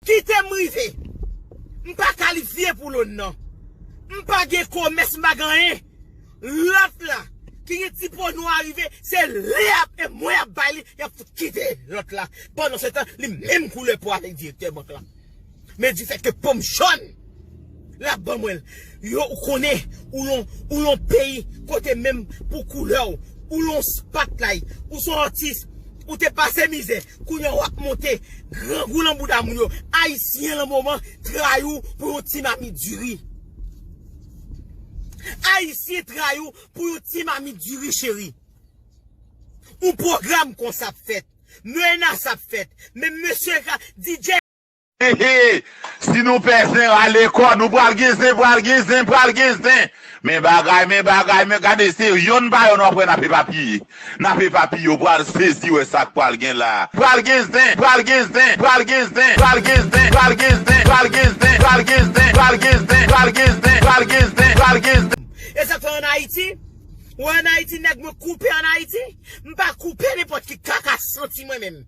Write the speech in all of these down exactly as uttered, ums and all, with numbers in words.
Kite m rive. M pa kalifye pou lòn nan. M pa gen komès, m pa gen anyen. Lòt la, ki gen ti po nwa rive, se li ap, e mwen ap bay li, y ap fout kite lòt la. Pandan se tan, li menm koulè po avèk direktè bank la. Men di fèt ke po m jòn, l ap ban mwen l. Yo, ou konnen, ou yon, ou yon peyi kote menm pou koulè w, ou yon spotlight, ou son atis, ou te pase mizè, kounye a w ap monte, grangou nan bouda moun yo. Ayisyen lan moman trayi w pou yon ti mamit diri. Ayisyen trayi w pou yon ti mamit diri, cheri. Yon pwogram konsa ap fèt. Menas ap fèt. Men mesye ka, D J Hey, hey, si nou pè zen, rale kò nou, pral gen zen, pral gen zen, pral gen zen. Men bagay, men bagay, men gade se yonn pa yonn w ap wè n ap epapiye. N ap epapiye, w pral sezi wè sa k pral gen la. Pral gen zen, pral gen zen, pral gen zen, pral gen zen, pral gen zen, pral gen zen, pral gen zen, pral gen zen, pral gen zen, pral gen zen, pral gen zen, pral gen zen. E sa k fè ann Ayiti, ou wè ann Ayiti nèg mwen koupe ann Ayiti, m pa koupe nenpòt ki kaka santi mwen menm.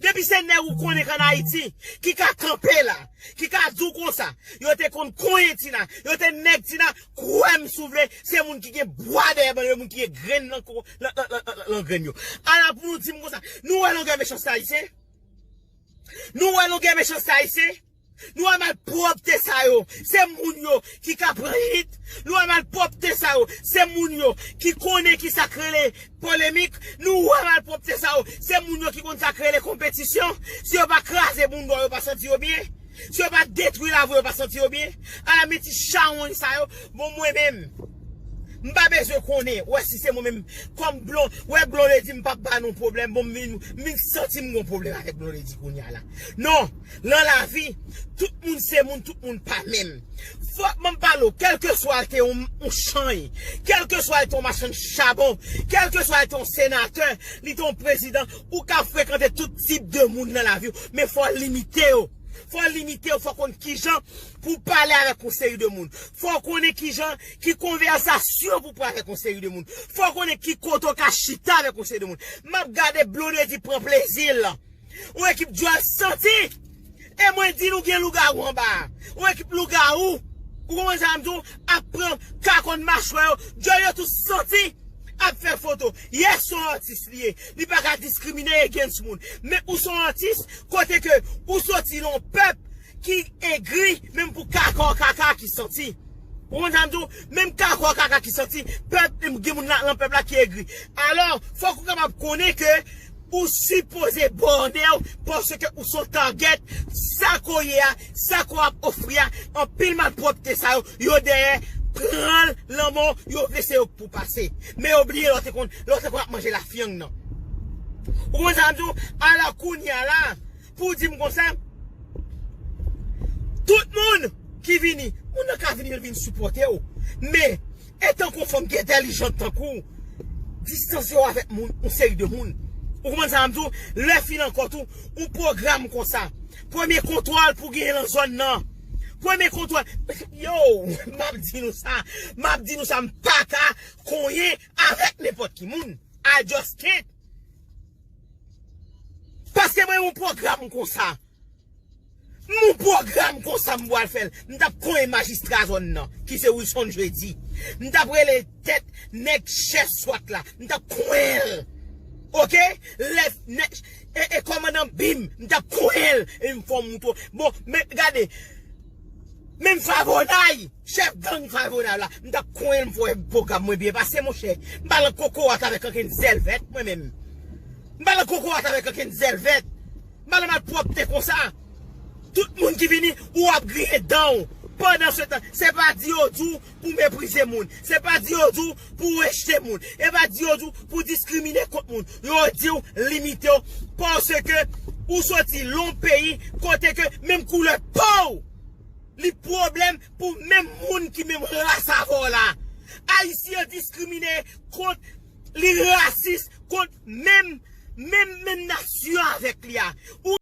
Depi se nèg ou konnen k ann Ayiti, ki ka kanpe la, ki ka di w konsa, yo te konn konyen Tina, yo te nèg Tina, kwè m si w vle, se moun ki gen bwa dèyè bann yo, moun ki gen grenn nan ko-, nan, nan, nan, nan, nan grenn yo. Ala pou nou di m konsa, nou wè longè mechanste ayisyen? Nou wè longè mechanste ayisyen? Nou wè malpwòpte sa yo, se moun yo ki ka pran hit. Nou wè malpwòpte sa yo, se moun yo ki konnen ki sa k rele polemik. Nou wè malpwòpte sa yo, se moun yo ki konn sa k rele konpetisyon. Si yo pa kraze moun nwa yo pa santi yo byen. Si yo pa detwi lavi yo pa santi yo byen. Ala men ti chawony sa yo, bon mwen menm. M pa bezwen konnen, wè si se mwen menm, kòm Blon-, wè Blondedy m p ap ba nou pwoblèm, bon m vin, m vin santi m gon pwoblèm avèk Blondedy kounye a la. Non, nan lavi, tout moun se moun, tout moun pa menm. Fòk mwen pale w, kèlkeswa l te yon, yon chany, kèlkeswa l te yon machann chabon, kèlkeswa l te yon senatè, li te yon prezidan, ou ka frekante tout tip de moun nan lavi w, men fò w limite yo. Fò w limite yo, fò w konn kijan pou w pale avèk yon seri de moun. Fò w konnen kijan, ki konvèsasyon pou w pran avèk yon seri de moun. Fò w konnen ki kote w ka chita avèk yon seri de moun. M ap gade Blondedy pran plezi l. Yon ekip djòl santi. E mwen di nou gen lougawou anba a. Yon ekip lougawou. Ou konprann sa m di w? Ap pran kakòn machwè yo. Djòl yo tou santi. Ap fè foto. Yes, se yon atis li ye. Li pa ka diskrimine against moun. Men ou se yon atis kote ke ou soti nan yon pèp ki egri, menm pou kaka w kaka ki santi. Ou konn sa m di w? Menm kaka w kaka ki santi, pèp, gen moun nan, nan pèp la ki egri. Alò, fòk ou kapab konnen ke ou sipoze bòne w, paske ou se yon target, sa ke w ye a, sa ke w ap ofri a, anpil malpwòpte sa yo, yo dèyè, pran l, lanmò, yo vle se yo k pou pase. Men yo bliye lè w te konn, lè w te konn ap manje lafyang nan. Ou konn sa m di w? Ala kounye a la, pou w di m konsa, tout moun ki vini, moun nan ka vini, l vin sipòte w. Men, etanke yon fanm ki entèlijant tankou w, distanse w avèk moun, yon seri de moun. Ou konprann sa m di w? Lè fin ankò tou, yon pwogram konsa. Premye kontwòl pou genyen nan zòn nan. Premye kontwòl. Yo, m ap di nou sa. M ap di nou sa, m pa ka konyen avèk nenpòt ki moun. I just can't. Paske mwen yon pwogram konsa. M yon pwogram konsa m pral fè l. M t ap konyen majistra zòn nan, ki se Wilson Jeudi. M t ap rele tèt nèg chèf swat la. M t ap konyen l. Oke? Lè nèg, e, e kòmandan Bim, m t ap konyen l. E m fè w moutre. Bon, men gade. Menm Favonay, chèf gang Favonay la, m t ap konyen l, m fè w wè pwogram mwen byen pase, monchè. M pa nan kokorat avèk ankenn zèlvèt, mwen menm. M pa nan kokorat avèk ankenn zèlvèt. M pa nan malpwòpte konsa. Tout moun ki vini, ou ap griyen dan w. Pandan se tan, se pa di yo di w pou meprize moun. Se pa di yo di w pou rejte moun. E pa di yo di w pou diskrimine kont moun. Yo di w limite w. Paske ou soti lon peyi kote ke menm koulè po w li pwoblèm pou menm moun ki menm ras avè w la. Ayisyen an diskrimine kont, li rasis kont menm, menm, menm nasyon avèk li a. Ou